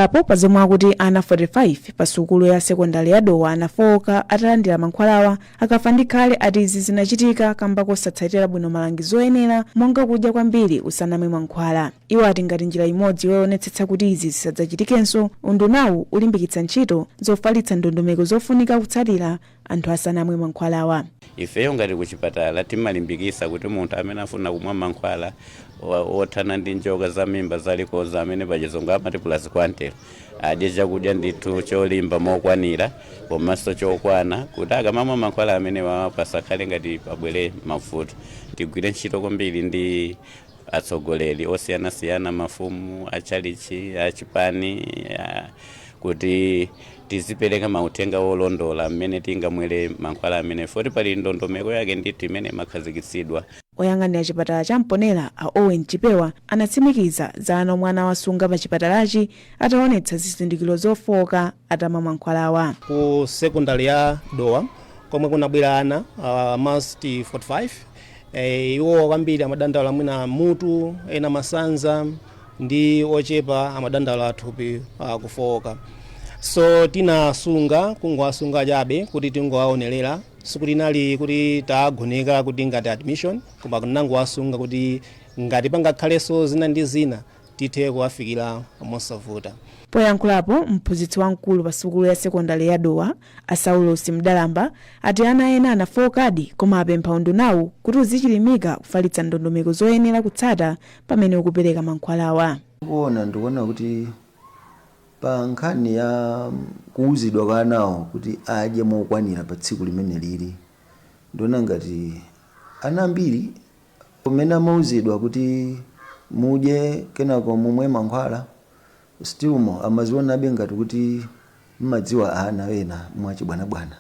Poyankhulapo pa zomwe akuti ana 45 pa sukulu ya sekondari ya Dowa anafowoka atalandira mankhwalawa, a Kafandikhale ati izi zinachitika kamba kosatsatira bwino malangizo oyenera, monga kudya kwambiri usanamwe mankhwala. Iwo ati ngati njira imodzi yoonetsetsa kuti izi zisadzachitikenso, undunawu ulimbikitsa ntchito zofalitsa ndondomeko zofunika kutsatira anthu asanamwe mankhwalawa. Ifeyo ngati kuchipatala timalimbikisa kuti munthu amene afuna kumwa mankhwala othana ndi njoka za mimba zalikoza, amene pachizungu amati praziquantel, adye chakudya ndithu cholimba mokwanira komanso chokwana, kuti akamamwa mankhwala amene wawa pasakhale ngati pabwere mavuto. Tigwire ntchito kwambiri ndi atsogoleri osiyanasiyana, mafumu, achalichi, achipani, kuti tizipereka mauthenga olondola mmene tingamwere mankhwala amene, foti pali ndondomeko yake ndithu imene imakhazikitsidwa. Oyang'anira chipatala cha Mponela, a Owen Chipewa, anatsimikiza za ana omwe anawasunga pa chipatalachi ataonetsa zizindikiro zofowoka atamwa mankhwalawa. Ku sekondari ya Dowa komwe kunabwera ana mast 45, iwo kwambiri amadandaula mwina mutu, ena masanza, ndi ochepa amadandaula thupi kufowoka. So tinasunga, kungowasunga chabe kuti tingowaonerera. Sikuti inali kuti tagoneka kuti ngati admission, koma tinangowasunga kuti ngati pangakhalenso zina ndi zina tithe kuwafikira mosavuta. Poyankhulapo, mphunzitsi wamkulu pa sukulu ya sekondari ya Dowa, a Saulos Mdalamba, ati ana ena anafowokadi, koma apempha undunawu kuti uzichilimika kufalitsa ndondomeko zoyenera kutsata pamene ukupereka mankhwalawa. Kuona ndikuona kuti pa nkhani ya kuuzidwa kwa anawo kuti adye mokwanira pa tsiku limene lili, ndiona ngati ana ambiri pamene amauzidwa kuti mudye kenako mumwe mankhwala, still mo amazionabe ngati kuti mmadziwa ana ena mwachibwanabwana,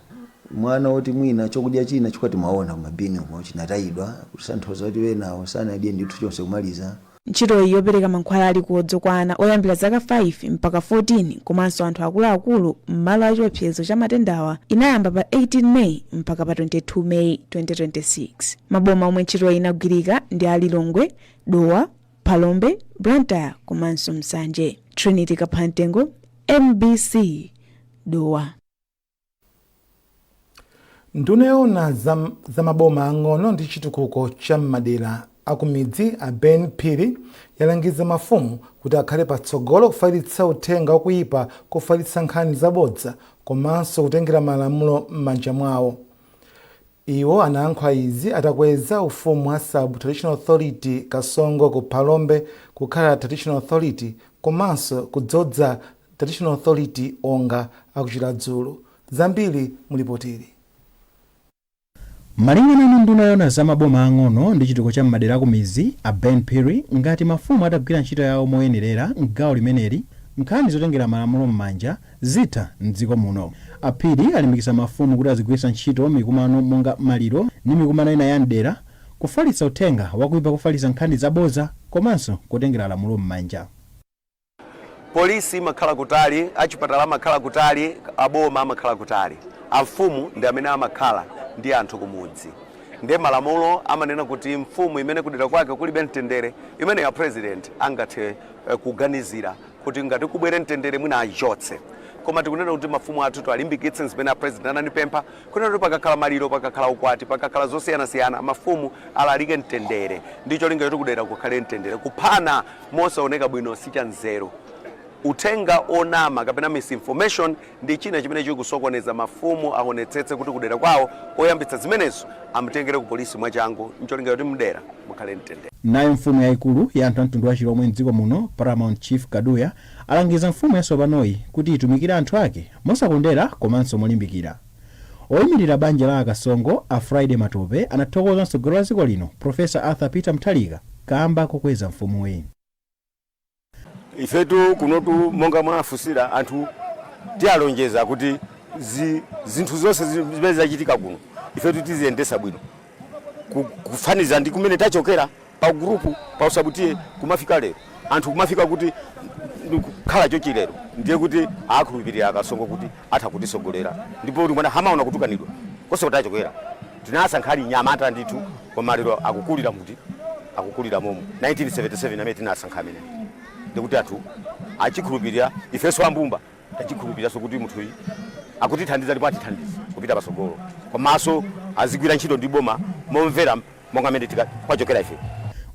mwana woti mwina chokudya china chikuti timaona kumabini umo chinatayidwa, kutanthauza kuti wenawo sanadye ndithu chonse kumaliza. Ntchitoyi yopereka mankhwala alikodzo kwa ana oyambira zaka 5 mpaka 14 komanso anthu akuluakulu m'malo achiopsezo cha matendawa inayamba pa 18 Meyi mpaka pa 22 Meyi 2026. Maboma omwe ntchitoyi inagwirika ndi a Lilongwe, Dowa, Phalombe, Blantyre komanso Nsanje. Trinity Kaphantengo, MBC, Dowa. Nduna yoona za maboma ang'ono ndi chitukuko cha m'madera akumidzi, a Ben Phiri, yalangiza mafumu kuti akhale patsogolo kufalitsa uthenga wakuyipa kufalitsa nkhani zabodza komanso kutengera malamulo m'manja mwawo. Iwo anayankhula izi atakweza ufumu wa Sub Traditional Authority Kasongo ku Phalombe kukhala Traditional Authority komanso kudzodza Traditional Authority Onga akuChiradzulu. Zambiri mulipoteri. Malingana ndi nduna yoona za maboma ang'ono ndi chitukuko cha m'madera akumidzi, a Ben Phiri, ngati mafumu atagwira ntchito yawo moyenerera m'gawo limeneli, nkhani zotengera malamulo m'manja zitha mdziko muno. A Phiri alimbikitsa mafumu kuti azigwiritsa ntchito mikumano monga maliro ndi mikumano ina ya mdera kufalitsa uthenga wakuipa kufalitsa nkhani zabodza komanso kutengera lamulo m'manja. Polisi imakhala kutali, achipatala amakhala kutali, aboma amakhala kutali. Amfumu ndi amene amakhala ndi anthu kumudzi. Ndiye malamulo amanena kuti mfumu imene kudera kwake kulibe mtendere, imene ya president angathe kuganizira kuti ngati kubwere mtendere mwina ayichotse. Koma tikunena kuti mafumu athu tiwalimbikitse zimene a president ananipempha, kunena kuti pakakhala maliro, pakakhala ukwati, pakakhala zosiyanasiyana, mafumu alalike mtendere ndi cholinga choti kudera kukhale mtendere. Kuphana mosaoneka bwino si chanzeru. Uthenga onama kapena misinformation ndi china chimene chikusokoneza. Mafumu aonetsetse kuti kudera kwawo oyambitsa zimenezo amutengere ku polisi mwachangu, ncholinga choti mdera mukhale mtendere. Nayo mfumu yayikulu ya anthu a mtundu wa Chilomwe mdziko muno, Paramount Chief Kaduya, alangiza mfumu yatsopanoyi kuti itumikire anthu ake mosakondera komanso molimbikira. Oyimirira banja la Akasongo, a Friday Matope, anathokoza mtsogoleri wa dziko lino, Professor Arthur Peter Mutharika, kamba kokweza mfumuyi. Ifetu kunotu, monga mwafusira anthu, tiyalonjeza kuti zinthu zonse zimene zachitika kuno ifetu tiziyendesa bwino, kufaniza ndi kumene tachokera pa group pa u sub T/A kumafika lero, anthu kumafika kuti kukhala chochi lero, ndiye kuti akhulupirira Akasongo kuti atha kutisogolera. Ndipo kuti mwana hamaona kutukanidwa konse kutachokera, tinasankha ali nyamata ndithu, koma lero akukulira muti akukulira momo 1977 amene tinasankha amene, ndikuti anthu Achikhulupirira ifenso ambumba tachikhulupiriranso kuti munthuyu akutithandiza ndipo atithandiza kupita patsogolo, komanso azigwira ntchito ndi boma momvera monga mmene kwachokera ife.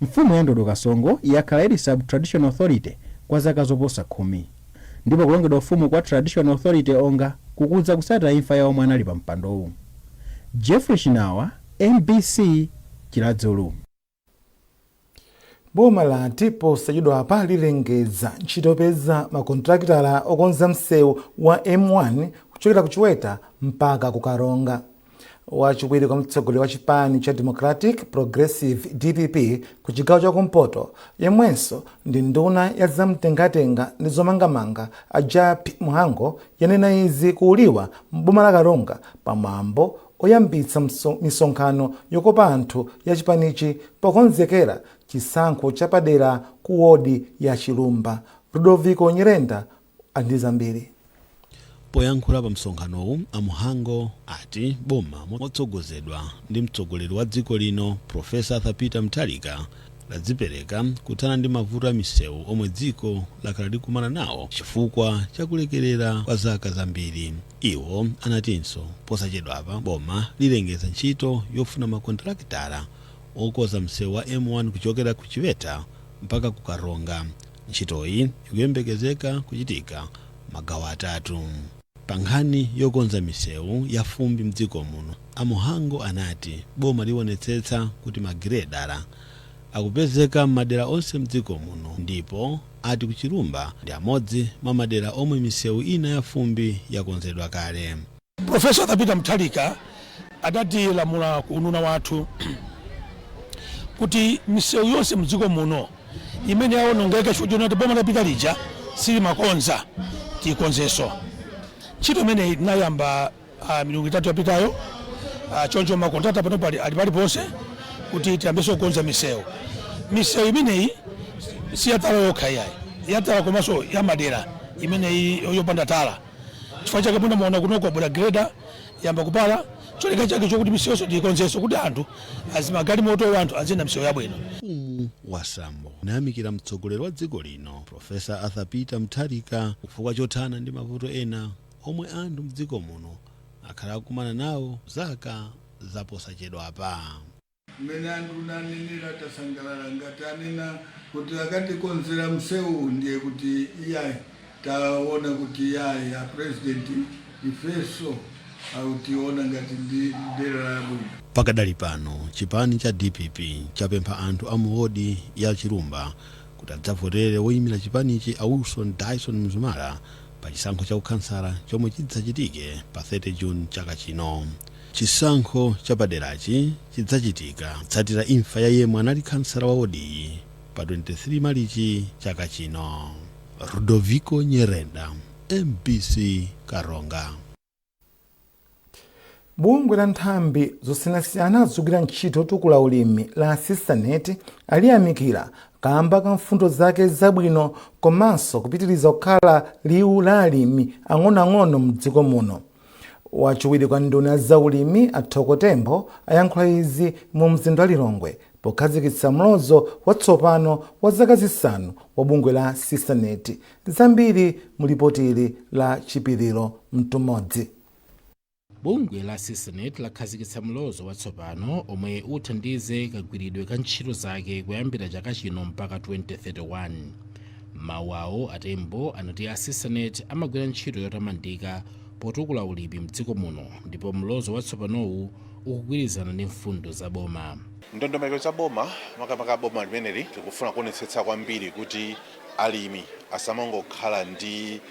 Mfumu ya Ndodo Kasongo yakhala ili sub traditional authority kwa zaka zoposa 10, ndipo kulongedwa ufumu kwa traditional authority Onga kukudza kusatira imfa ya omwe anali pa mpandowu. Jeffrey Chinawa, MBC, Chiradzulu. Boma lati posachedwapa lilengeza ntchito yopeza makontrakitala okonza msewu wa M1 kuchokera ku Chiweta mpaka ku Karonga. Wachiwiri kwa mtsogoleri wa chipani cha Democratic Progressive, DPP, ku chigawo chakumpoto, yemwenso ndi nduna ya zamtengatenga ndi zomangamanga, a Jappie Mhango, yanena izi kuuliwa m'boma la Karonga pamwambo oyambitsa misonkhano yokopa anthu ya chipanichi pokonzekera chisankho chapadera ku wodi ya Chilumba. Ludovico Nyirenda ali ndi zambiri. Poyankhula pa msonkhanowu, a Mhango ati boma motsogozedwa ndi mtsogoleri wa dziko lino, Profesa Arthur Peter Mutharika, ladzipereka kuthana ndi mavuto a misewu omwe dziko lakhala likumana nawo chifukwa chakulekerera kwa zaka zambiri. Iwo anatinso posachedwapa boma lilengeza ntchito yofuna makontrakitala okonza msewu wa M1 kuchokera ku Chiweta mpaka ku Karonga. Ntchitoyi ikuyembekezeka kuchitika magawo atatu. Pa nkhani yokonza misewu ya fumbi mdziko muno, a Mhango anati boma liwonetsetsa kuti magiredala akupezeka m'madera onse mdziko muno, ndipo ati kuchilumba ndi amodzi mwa madera omwe misewu ina ya fumbi yakonzedwa kale. Profesa Peter Mutharika adatilamula ku unduna wathu kuti misewu yonse mdziko muno imene yawonongeka chifukwa chonati boma lapita lija silimakonza, tiyikonzenso. Ntchito imeneyi tinayamba milungu 3 yapitayo. Choncho makontrakta pano pali ali paliponse kuti tiyambenso kukonza misewu. Misewu imeneyi si yatala yokha iyayi, yatala komanso yamadera imeneyi yopanda tala. Chifukwa chake munamuona kunoko abwera greda yamba kupala, cholinga chake chokuti misewuso tiyikonzenso kuti anthu azimagalimoto, anthu aziyenda misewu yabwino. Mfumu Wasambo anayamikira mtsogoleri wa dziko lino, Profesa Arthur Peter Mutharika, chifukwa chothana ndi mavuto ena omwe anthu mdziko muno akhala akumana nawo zaka zaposachedwapa. Mmene anthu anenera, tasangalala. Ngati anena kuti akatikonzera msewu, ndiye kuti iyayi, taona kuti iyayi, a president ifenso akutiona ngati ndi dera labwino. Pakadali pano chipani cha DPP chapempha anthu a muwodi ya Chilumba kuti adzavotere woyimira chipanichi, a Wilson Dyson Mzumara, pa chisankho cha ukhansala chomwe chidzachitike pa 30 June chaka chino. Chisankho chapaderachi chidzachitika kutsatira imfa ya yemwe anali khansala wa wodiyi pa 23 Malichi chaka chino. Ludovico Nyerenda, MBC, Karonga. Bungwe la nthambi zosiyanasiyana zogwira ntchito yotukula ulimi la CISANET aliyamikira kamba ka mfundo zake zabwino komanso kupitiriza kukhala liwu la alimi ang'onoang'ono mdziko muno. Wachiwiri kwa nduna ya zaulimi, a Thoko Tembo, ayankhula izi mu mzinda wa Lilongwe pokhazikitsa mlozo watsopano wa zaka 5 wa bungwe la CISANET. Zambiri mu lipoti ili la Chipiriro Mtumodzi. Bungwe la CISANET lakhazikitsa mlozo watsopano omwe uthandize kagwiridwe ka ntchito zake kuyambira chaka chino mpaka 2031. Mawu awo, a Tembo anati a CISANET amagwira ntchito yotamandika potukula ulimi mdziko muno, ndipo mlozo watsopanowu ukugwirizana ndi mfundo za boma. Ndondomeko za boma, makamaka boma limeneli, likufuna kuonetsetsa kwambiri kuti alimi asamangokhala ndi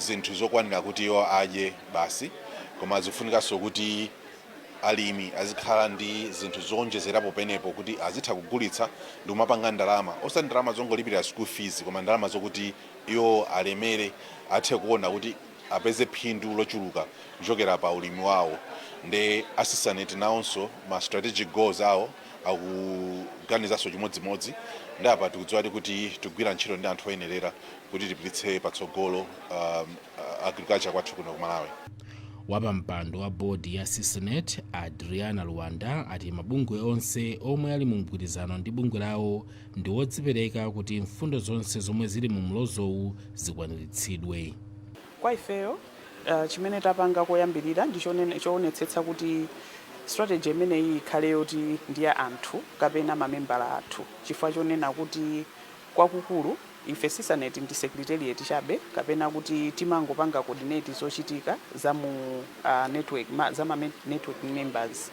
zinthu zokwanira kuti iwo adye basi, koma zikufunikanso kuti alimi azikhala ndi zinthu zowonjezerapo penepo kuti azitha kugulitsa ndi kumapanga ndalama, osati ndalama zongolipirira school fees, koma ndalama zokuti iwo alemere, athe kuona kuti apeze phindu lochuluka kuchokera pa ulimi wawo. Nde a CISANET nawonso ma strategic goals awo akuganizanso chimodzimodzi, ndi apa tikudziwa kuti tikugwira ntchito ndi anthu oyenerera kuti tipititse patsogolo agriculture kwathu kuno ku Malawi. Wapampando wa bodi ya CISANET, Adriana Luwanda, ati mabungwe onse omwe ali mu mgwirizano ndi bungwe lawo ndi wodzipereka kuti mfundo zonse zomwe zili mu mlozowu zikwaniritsidwe. Kwa ifeyo, chimene tapanga koyambirira ndi choonetsetsa kuti strategy imeneyi ikhale yoti ndi ya anthu kapena mamembala athu, chifukwa chonena kuti kwakukulu ife CISANET ndi secretariat chabe, kapena kuti timangopanga coordinate zochitika za mu network za ma network members.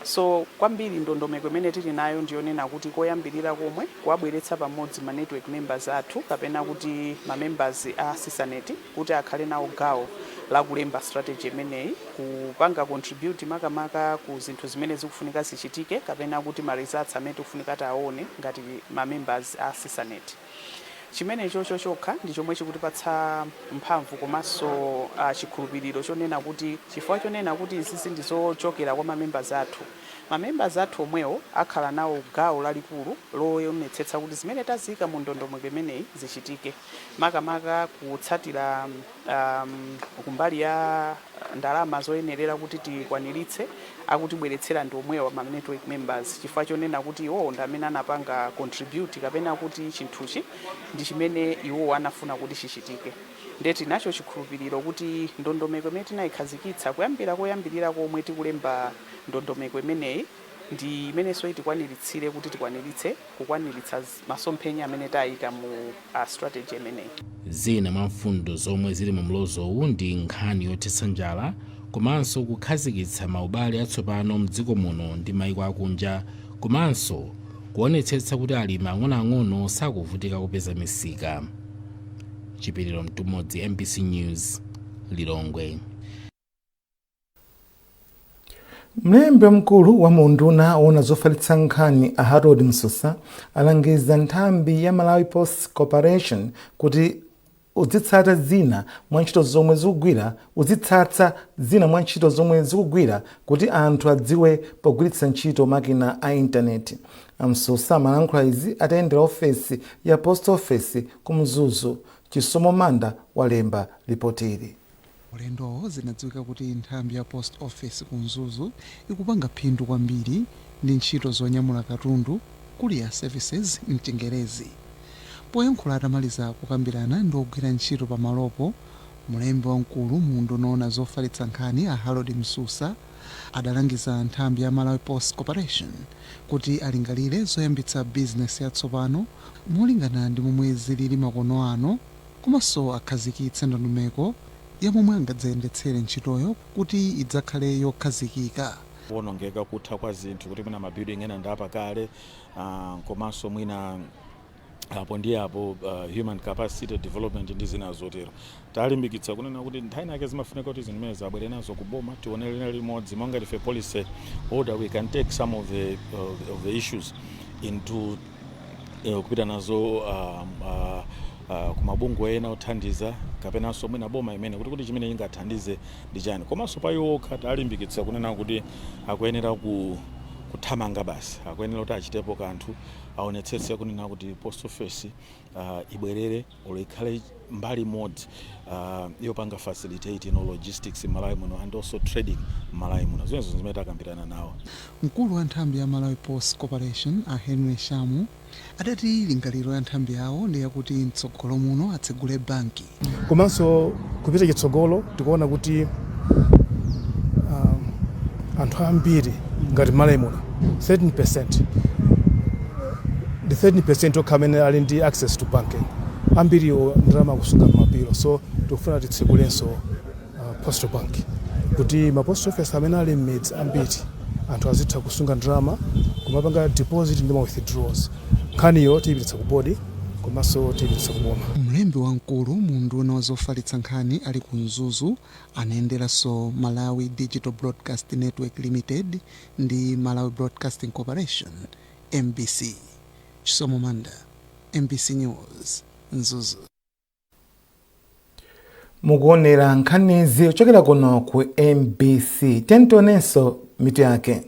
So kwambiri ndondomeko imene tili nayo ndiyonena kuti koyambirira komwe kuwabweretsa pamodzi ma network members athu, kapena kuti ma members a CISANET, kuti akhale nawo gawo lakulemba strategy imeneyi, kupanga contribute makamaka ku zinthu zimene zikufunika zichitike, kapena kuti ma results amene tikufunika taone ngati ma members a CISANET. Chimene chocho chokha ndi chomwe chikutipatsa mphamvu komanso chikhulupiriro chonena kuti, chifukwa chonena kuti izizi ndi zochokera kwa ma members athu, ma members athu omwewo akhala nawo gawo lalikulu loonetsetsa kuti zimene taziyika mu ndondomeko imeneyi zichitike, makamaka kutsatira kumbali ya ndalama zoyenerera kuti tikwaniritse. Akutibweretsera ndi omwewa ma network members, chifukwa chonena kuti iwowo ndi amene anapanga contribute, kapena kuti chinthuchi ndi chimene iwowo anafuna kuti chichitike. Ndiye tinacho chikhulupiriro kuti ndondomeko imene tinayikhazikitsa kuyambira koyambirira komwe tikulemba ndondomeko imeneyi ndi imenenso itikwaniritsire kuti tikwaniritse kukwaniritsa masomphenya amene tayika mu strategy imeneyi. Zina mwa mfundo zomwe zili mu mlozowu ndi nkhani yothetsa njala, komanso kukhazikitsa maubale atsopano mdziko muno ndi maiko akunja, komanso kuonetsetsa kuti alimi ang'onoang'ono sakuvutika kupeza misika. Chipiriro Mtumodzi, MBC News, Lilongwe. Mlembi mkulu wa munduna woona zofalitsa nkhani, a Harold Msusa, alangiza nthambi ya Malawi Post Corporation kuti uzitsata zina mwa ntchito zomwe zikugwira, uzitsatsa zina mwa ntchito zomwe zikugwira kuti anthu adziwe pogwiritsa ntchito makina a intaneti. Amsusa amalankhula izi atayendera ofesi ya Post Office ku Mzuzu. Chisomo Manda walemba ripoti ili. Ulendowo zinadziwika kuti nthambi ya Post Office ku Mzuzu ikupanga phindu kwambiri ndi ntchito zonyamula katundu, courier services mchingerezi. Poyankhula atamaliza kukambirana ndi ogwira ntchito pamalopo, mlembi wamkulu mu unduna woona zofalitsa nkhani, a Harold Msusa, adalangiza nthambi ya Malawi Post Corporation kuti alingalire zoyambitsa bizinesi yatsopano molingana ndi momwe zilili makono ano, komanso akhazikitse ndondomeko ya momwe angadzayendetsere ntchitoyo kuti idzakhale yokhazikika. Kuwonongeka, kutha kwa zinthu, kuti mwina mabuilding ena ndi apakale, komanso mwina apo ndi apo human capacity development ndi zina zotero. Talimbikitsa kunena kuti nthawi yake zimafunika kuti zinthu zimene zabwere nazo kuboma, tionere limodzi. Monga ife policy holder, we can take some of the issues into kupita nazo kumabungwe ena othandiza, kapenanso mwina boma imene kuti chimene ingathandize ndi chani. Komanso pa iwo okha talimbikitsa kunena kuti akuyenera kuthamanga basi, akuyenera kuti achitepo kanthu, aonetsetse kunena kuti Post Office ibwerere olo ikhale mbali imodzi yopanga facilitate logistics m'Malawi muno and also trading m'Malawi muno. Zimenezo zimene takambirana nawo. Mkulu wa nthambi ya Malawi Post Corporation, a Henry Shamu, adati lingaliro ya nthambi yawo ndi yakuti mtsogolo muno atsegule banki. Komanso kupita chitsogolo, tikuona kuti anthu ambiri ngati Malawi muno 13%, ndi 13% okha amene ali ndi access to banking. Ambiriwo ndalama akusunga m'mapilo. So tikufuna titsekulenso postal bank kuti ma post office amene ali m'midzi ambiri anthu azitha kusunga ndalama, kumapanga deposit ndi ma withdrawals. Nkhaniyo tiyipititsa ku bodi komanso tiyipititsa ku boma. Mlembi wamkulu mu unduna wa zofalitsa nkhani ali ku Mzuzu anayenderanso Malawi Digital Broadcast Network Limited ndi Malawi Broadcasting Corporation, MBC. Chisomo Manda, MBC News, Mzuzu. Mukuonera nkhanizi kuchokera kuno ku MBC. Tentionenso mitu yake.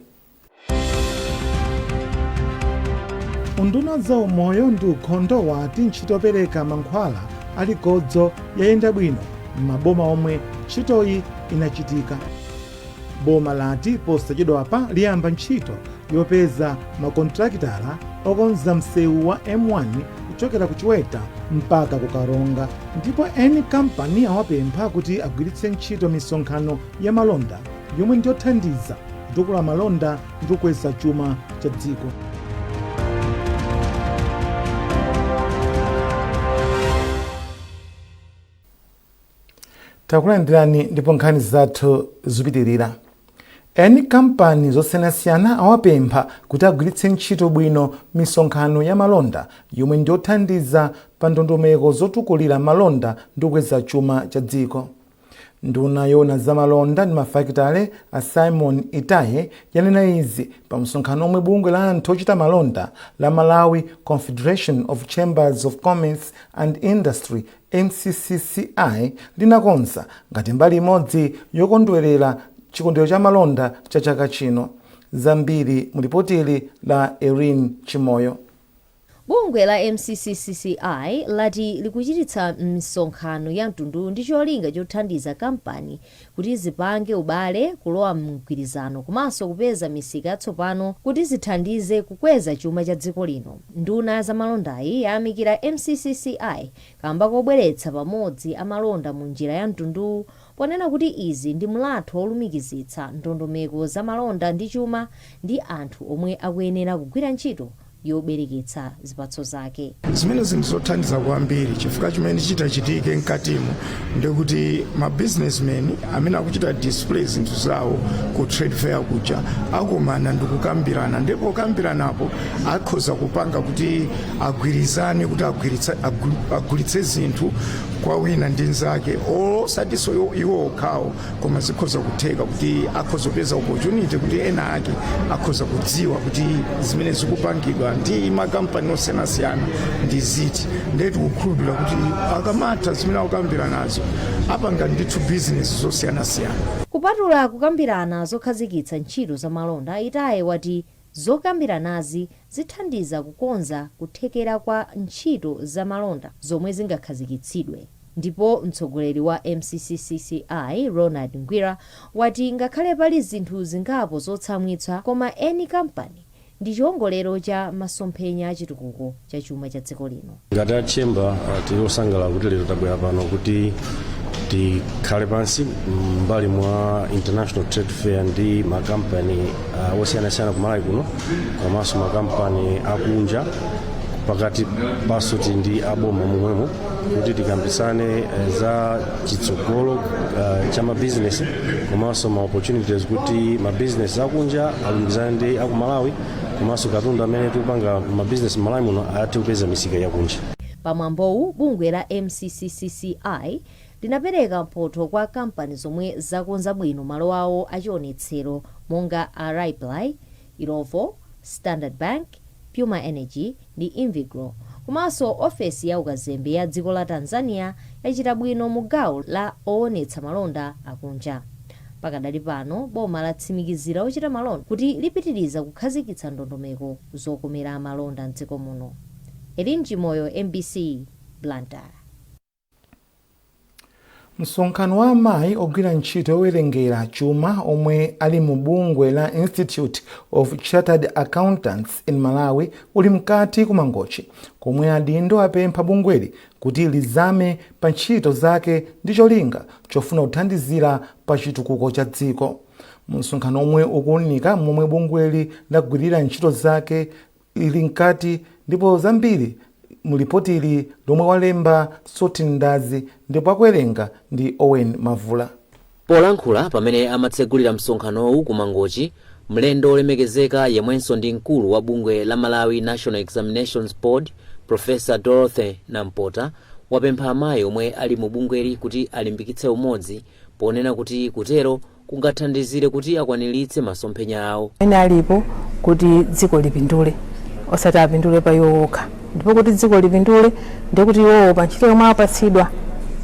Unduna za umoyo ndi ukhondo wati ntchito yopereka mankhwala alikodzo yayenda bwino m'maboma omwe Ntchitoyi inachitika. Boma lati posachedwapa liyamba ntchito yopeza makontrakitala okonza msewu wa M1 kuchokera ku Chiweta mpaka ku Karonga, ndipo eni kampani awapempha kuti agwiritse ntchito misonkhano ya malonda yomwe ndiyothandiza kutukula malonda ndi kukweza chuma cha dziko. Takulandirani ndipo nkhani zathu zikupitirira. Eni kampani zosiyanasiyana awapempha kuti agwiritse ntchito bwino misonkhano ya malonda yomwe ndiyothandiza pa ndondomeko zotukulira malonda ndi kukweza chuma cha dziko. Nduna yoona za malonda ndi mafakitale a Simon Itaye yanena izi pa msonkhano omwe bungwe la anthu ochita malonda la Malawi Confederation of Chambers of Commerce and Industry MCCCI linakonza ngati mbali imodzi yokondwerera chikondwerero cha malonda cha chaka chino. Zambiri mu lipotili la Erin Chimoyo. Bungwe la MCCCI lati likuchititsa misonkhano ya mtunduwu ndi cholinga chothandiza kampani kuti zipange ubale, kulowa m'mgwirizano komanso kupeza misika yatsopano kuti zithandize kukweza chuma cha dziko lino. Nduna ya zamalondayi yayamikira MCCCI kamba kobweretsa pamodzi amalonda mu njira ya mtunduwu ponena kuti izi ndi mlatho wolumikizitsa ndondomeko za malonda ndi chuma ndi anthu omwe akuyenera kugwira ntchito yobereketsa zipatso zake. Zimenezi ndi zothandiza kwambiri chifukwa chimene chitachitike mkatimo ndikuti ma businessmen amene akuchita display zinthu zawo ku trade fair kuja akumana ndikukambirana, ndipo pokambiranapo akhoza kupanga kuti agwirizane kuti agulitse zinthu kwa wina ndi nzake, osatinso iwo okhawo, koma zikhoza kutheka kuti akhoza kupeza opportunity kuti ena ake akhoza kudziwa kuti zimene zikupangidwa ndi makampani osiyanasiyana ndi ziti. Ndiye tikukhulupirira kuti akamatha zimene akukambiranazo apanga ndithu bizinesi zosiyanasiyana. Kupatula kukambirana zokhazikitsa ntchito za malonda, Itaye wati zokambiranazi zithandiza kukonza kuthekera kwa ntchito za malonda zomwe zingakhazikitsidwe. Ndipo mtsogoleri wa MCCCI Ronald Ngwira wati ngakhale pali zinthu zingapo zotsamwitsa, koma eni kampani ndi chiongolero cha masomphenya a chitukuko cha chuma cha dziko lino. Ngati a chamber tili osangalala kuti lero tabwera pano kuti tikhale pansi mbali mwa International Trade Fair ndi makampani osiyanasiyana ku Malawi kuno komanso makampani akunja, pakati panso tili ndi aboma momwemo, kuti tikambisane za chitsogolo cha mabizinesi komanso ma opportunities kuti mabizinesi akunja alumikizane ndi aku Malawi, komanso katundu amene tikupanga mabizinesi m'Malawi muno athe kupeza misika yakunja. Pamwambowu, bungwe la MCCCI linapereka mphotho kwa kampani zomwe zakonza bwino malo awo achionetsero monga a Raiply, Illovo, Standard Bank, Puma Energy ndi Invegrow. Komanso ofesi ya ukazembe ya dziko la Tanzania yachita bwino mu gawo la owonetsa malonda akunja. Pakadali pano, boma latsimikizira ochita malonda kuti lipitiriza kukhazikitsa ndondomeko zokomera amalonda mdziko muno. Erin Chimoyo, MBC, Blantyre. Msonkhano wa amayi ogwira ntchito yowerengera chuma omwe ali mu bungwe la Institute of Chartered Accountants in Malawi uli mkati ku Mangochi, komwe adindo apempha bungweli kuti lizame pa ntchito zake ndi cholinga chofuna kuthandizira pa chitukuko cha dziko. Msonkhano omwe ukuwunika momwe bungweli lagwirira ntchito zake ili mkati, ndipo zambiri mu lipotili lomwe walemba Sotin Ndazi ndipo akuwerenga ndi Owen Mavula. Polankhula pamene amatsegulira msonkhanowu ku Mangochi, mlendo olemekezeka yemwenso ndi mkulu wa bungwe la Malawi National Examinations Board, Professor Dorothy Nampota, wapempha amayi omwe ali mu bungweli kuti alimbikitse umodzi, ponena kuti kutero kungathandizire kuti akwaniritse masomphenya awo. Amene alipo kuti dziko lipindule, osati apindule pa iwo okha, ndipo kuti dziko lipindule ndiye kuti iwowo pa ntchito yomwe apatsidwa,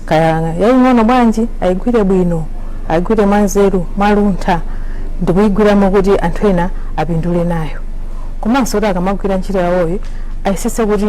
kaya yaying'ono bwanji, ayigwire bwino, ayigwire mwanzeru, mwaluntha, ndikuyigwiramo kuti anthu ena apindule nayo. Komanso kuti akamagwira ntchito yawoyi ayesetse kuti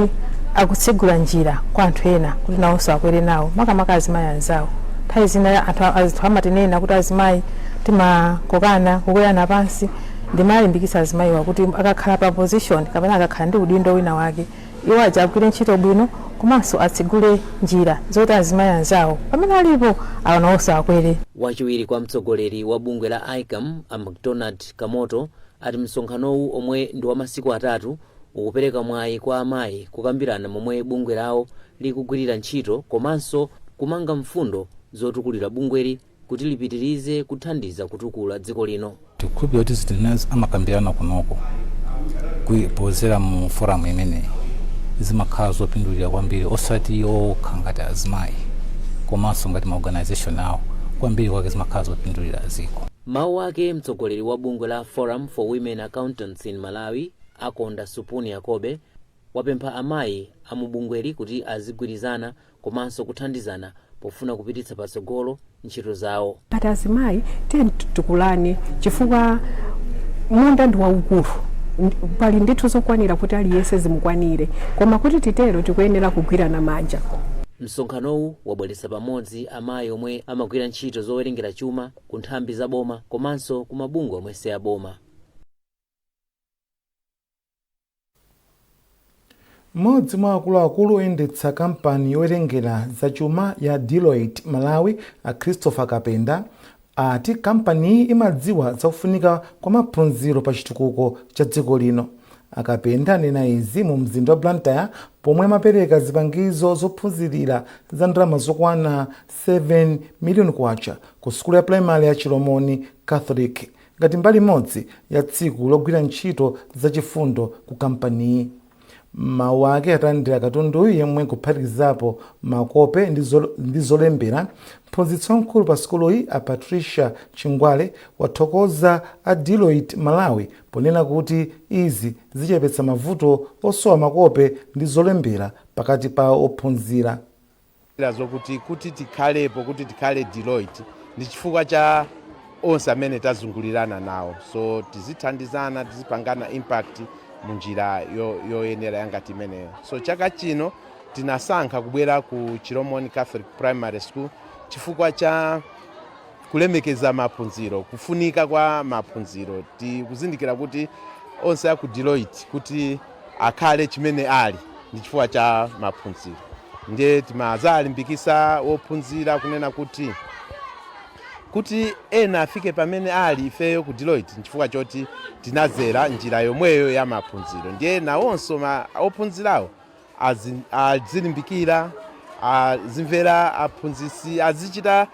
akutsegula njira kwa anthu ena kuti nawonso akwere nawo, makamaka azimayi anzawo. Nthawi zina anthu azithu amatinena kuti azimayi timakokana, kukwerana pansi. Ndimalimbikitsa azimayiwa kuti akakhala pa position kapena akakhala ndi udindo wina wake, iwo aja agwire ntchito bwino komanso atsegule njira zoti azimayi anzawo pamene alipo awonawonso akwere. Wachiwiri kwa mtsogoleri wa bungwe la ICAM, a McDonald Kamoto, ati msonkhanowu, omwe ndi wa masiku 3, ukupereka mwayi kwa amayi kukambirana momwe bungwe lawo likugwirira ntchito komanso kumanga mfundo zotukulira bungweli kuti lipitirize kuthandiza kutukula dziko lino. Tikukhulupirira kuti zinthu zimene amakambirana kunoko pozera mu forum imeneyi zimakhala zopindulira kwambiri, osati okha ngati azimayi komanso ngati ma organization awo, kwambiri kwake zimakhala zopindulira dziko. Mawu ake, mtsogoleri wa bungwe la Forum for Women Accountants in Malawi, Akonda Supuni Yakobe, wapempha amayi amubungweli kuti azigwirizana komanso kuthandizana pofuna kupititsa patsogolo ntchito zawo. Ngati azimayi, tiye tikulane, chifukwa munda ndi waukulu, pali ndithu zokwanira kuti aliyense zimukwanire, koma kuti titero tikuyenera kugwirana manja. Msonkhanowu wabweretsa pamodzi amayi omwe amagwira ntchito zowerengera chuma ku nthambi za boma komanso ku mabungwe omwe si aboma. Mmodzi mwa akuluakulu oyendetsa kampani yowerengera zachuma ya Deloitte Malawi, a Christopher Kapenda, ati kampaniyi imadziwa zakufunika kwa maphunziro pa chitukuko cha dziko lino. A Kapenda anena izi mu mzinda wa Blantyre pomwe amapereka zipangizo zophunzirira za ndalama zokwana 7 miliyoni kwacha ku sukulu ya primary ya Chilomoni Catholic ngati mbali imodzi ya tsiku logwira ntchito zachifundo ku kampaniyi. M'mawu ake atalandira katunduyu, yemwe kuphatikizapo makope ndi zolembera, mphunzitsi wamkulu pa sukuluyi a Patricia Chingwale wathokoza a Deloitte Malawi ponena kuti izi zichepetsa mavuto osowa makope ndi zolembera pakati pa ophunzira. Zokuti kuti tikhalepo, kuti tikhale Deloitte, ndi chifukwa cha onse amene tazungulirana nawo. So tizithandizana, tizipangana impact munjira yoyenera yangati imeneyo. So chaka chino tinasankha kubwera ku Chilomoni Catholic Primary School chifukwa cha kulemekeza maphunziro, kufunika kwa maphunziro. Tikuzindikira kuti onse aku Deloitte kuti akhale chimene ali ndi chifukwa cha maphunziro, ndiye timazalimbikisa wophunzira kunena kuti ena afike pamene ali ifeyo ku Deloitte nchifukwa choti tinazera njira yomweyo ya maphunziro. Ndiye nawonso ophunzirawo azilimbikira, azimvera aphunzitsi, azichita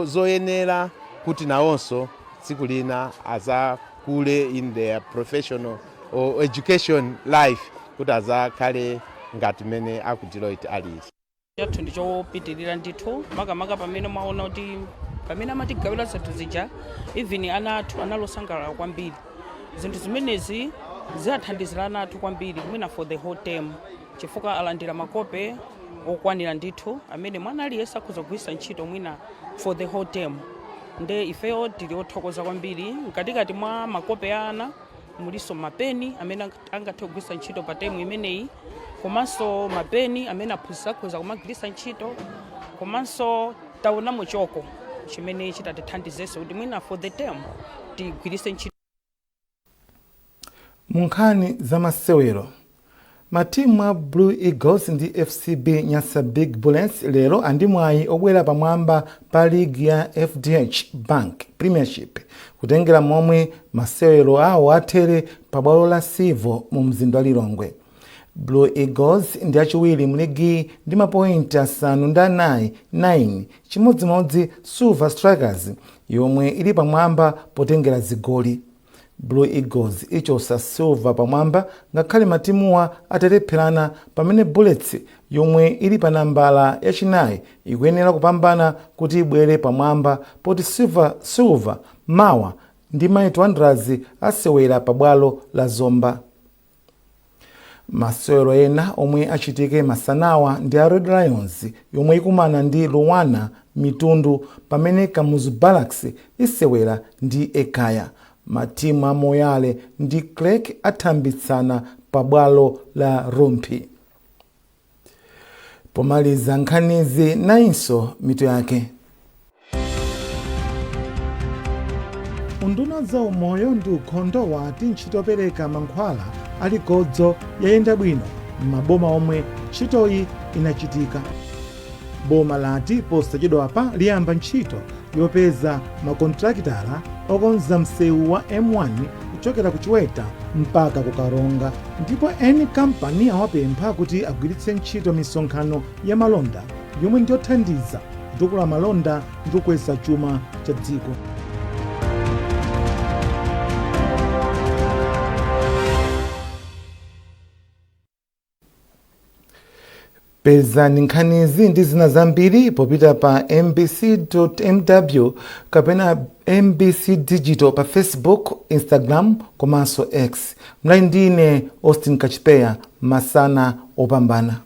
zoyenera kuti nawonso tsiku lina azakule in their professional or education life, kuti azakhale ngati mmene aku Deloitte alili. Chathu ndi chopitirira ndithu, makamaka pamene mwaona kuti pamene amatigawira zinthu zija, even ana athu analosangalala kwambiri. Zinthu zimenezi ziwathandizira ana athu kwambiri mwina for the whole term, chifukwa alandira makope okwanira ndithu amene mwana aliyense akhoza kugwiritsa ntchito mwina for the whole term. Nde ifeyo tili othokoza kwambiri. Mkatikati mwa makope a ana mulinso mapeni amene angathe kugwiritsa ntchito pa temu imeneyi, komanso mapeni amene aphunzitsi akhoza kumagwiritsa ntchito, komanso taonamo choko chimene chitatithandizenso kuti mwina for the term tigwiritse ntchito. Mu nkhani za masewero, matimu a Blue Eagles ndi FCB Nyasa Big Bullets lero andi mwayi obwera pamwamba pa ligi ya FDH Bank Premiership kutengera momwe masewero awo athere pa bwalo la Civo mu mzinda wa Lilongwe. Blue Eagles ndi achiwiri mu ligi ndi mapointi 4, 9, chimodzimodzi Silver Strikers yomwe ili pamwamba potengera zigoli. Blue Eagles ichosa Silver pamwamba ngakhale matimuwa atalepherana, pamene Bullets yomwe ili pa nambala yachinayi ikuyenera kupambana kuti ibwere pamwamba, poti Silver mawa ndi Mighty Wanderers asewera pa bwalo la Zomba. Masewero ena omwe achitike masanawa ndi a Red Lions yomwe ikumana ndi Luanar Mitundu, pamene Kamuzu Barracks isewera ndi Ekhaya. Matimu a Moyale ndi Creck athambitsana pa bwalo la Rumphi. Pomaliza nkhanizi, nayinso mitu yake. Unduna za umoyo ndi ukhondo wati ntchito yopereka mankhwala alikodzo yayenda bwino m'maboma omwe ntchitoyi inachitika. Boma lati posachedwapa liyamba ntchito yopeza makontrakitala okonza msewu wa M1 kuchokera ku Chiweta mpaka ku Karonga, ndipo eni kampani awapempha kuti agwiritse ntchito misonkhano ya malonda yomwe ndiyothandiza kutukula malonda ndi kukweza chuma cha dziko. Pezani nkhanizi ndi zina zambiri popita pa mbc.mw kapena MBC Digital pa Facebook, Instagram komanso X. Mlali ndine Austin Kachipeya. Masana opambana.